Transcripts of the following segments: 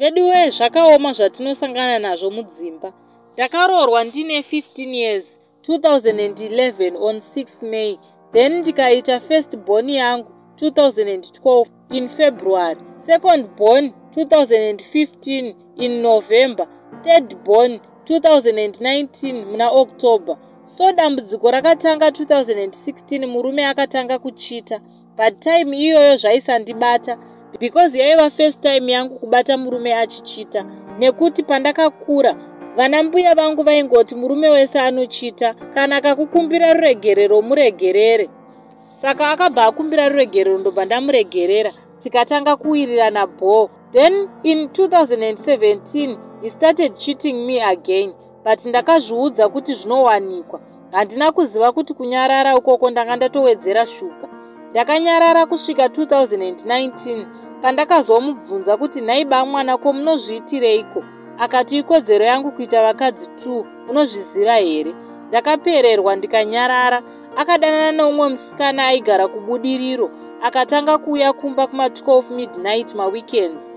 Veduwee, zvakaoma zvatinosangana nazvo mudzimba. Ndakaroorwa ndine 15 years, 2011 on 6 May. Then ndikaita first born yangu 2012 in February, second born 2015 in November, third born 2019 muna October. So dambudziko rakatanga 2016. Murume akatanga kucheata, but time iyoyo zvaisandibata because yaiva first time yangu kubata murume achicheata, nekuti pandakakura vana mbuya vangu vaingoti murume wese anocheata, kana akakukumbira ruregerero muregerere. Saka akabva akumbira ruregerero, ndobva ndamuregerera, tikatanga kuwirirana bho. Then in 2017 he started cheating me again, but ndakazviudza kuti zvinowanikwa. Handina kuziva kuti kunyarara ukoko ndanga ndatowedzera shuga. Ndakanyarara kusvika 2019, pandakazomubvunza kuti, "Nhai bamwana, ko munozviitireiko?" Akati, "Ikodzero yangu kuita vakadzi 2, unozviziva here?" Ndakapererwa, ndikanyarara. Akadanana neumwe musikana aigara kuBudiriro. Akatanga kuuya kumba kuma12 midnight maweekends.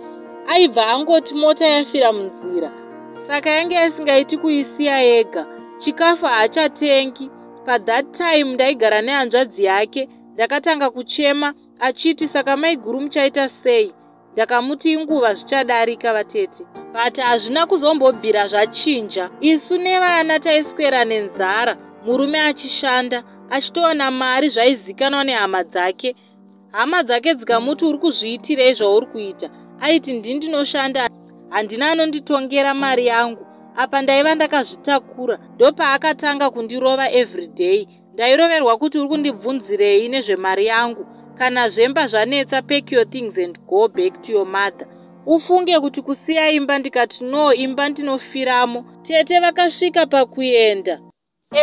Aibva angoti mota yafira munzira, saka yange isingaiti kuisiya yega. Chikafu haachatengi. Pathat time ndaigara nehanzvadzi yake. Ndakatanga kuchema achiti, "Saka maiguru muchaita sei?" Ndakamuti inguva, zvichadarika vatete, but hazvina kuzombobvira zvachinja. Isu nevana taiswera nenzara, murume achishanda, achitowana mari. Zvaizikanwa nehama dzake. Hama dzake dzikamuti, "Uri kuzviitirei zvauri kuita?" Aiti, "Ndini ndinoshanda, handina anonditongera mari yangu." Apa ndaiva ndakazvitakura. Ndopaakatanga kundirova everyday. Ndairoverwa kuti, "Uri kundibvunzirei nezvemari yangu? Kana zvemba zvanetsa, pack your things and go back to your mother." Ufunge kuti kusiya imba. Ndikati, "No, imba ndinofiramo." Tete vakasvika pakuenda,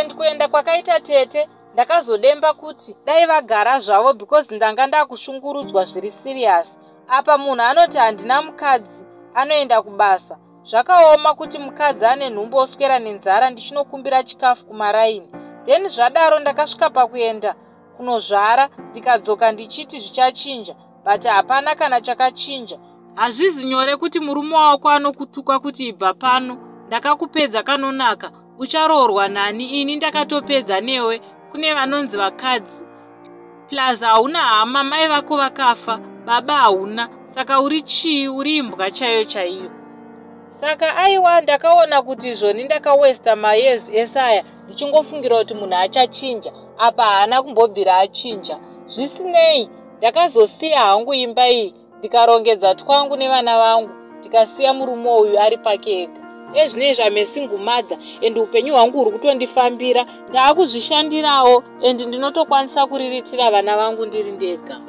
and kuenda kwakaita tete ndakazodemba kuti dai vagara zvavo, because ndanga ndakushungurudzwa zviri serious. Apa munhu anoti handina mukadzi, anoenda kubasa. Zvakaoma kuti mukadzi ane nhumbu oswera nenzara, ndichinokumbira chikafu kumaraini. Then zvadaro ndakasvika pakuenda kunozvara, ndikadzoka ndichiti zvichachinja, but hapana kana chakachinja. Hazvizi nyore kuti murume wako anokutuka kuti, "Ibva pano, ndakakupedza kanonaka, ucharoorwa nani? Ini ndakatopedza newe." Kune vanonzi vakadzi. Plus hauna hama, mai vako vakafa, baba hauna, saka uri chii? Uri imbwa chaiyo chaiyo. Saka aiwa, ndakaona kuti izvoni ndakawesta mayears esaya ndichingofungira kuti munhu achachinja. Apa haana kumbobvira achinja. Zvisinei, ndakazosiya hangu imba iyi, ndikarongedza twangu nevana vangu, ndikasiya murume uyu ari pake ega. Ezvinezvi am a single mother and upenyu hwangu huri kutondifambira. Ndaakuzvishandirawo and ndinotokwanisa kuriritira vana vangu ndiri ndega.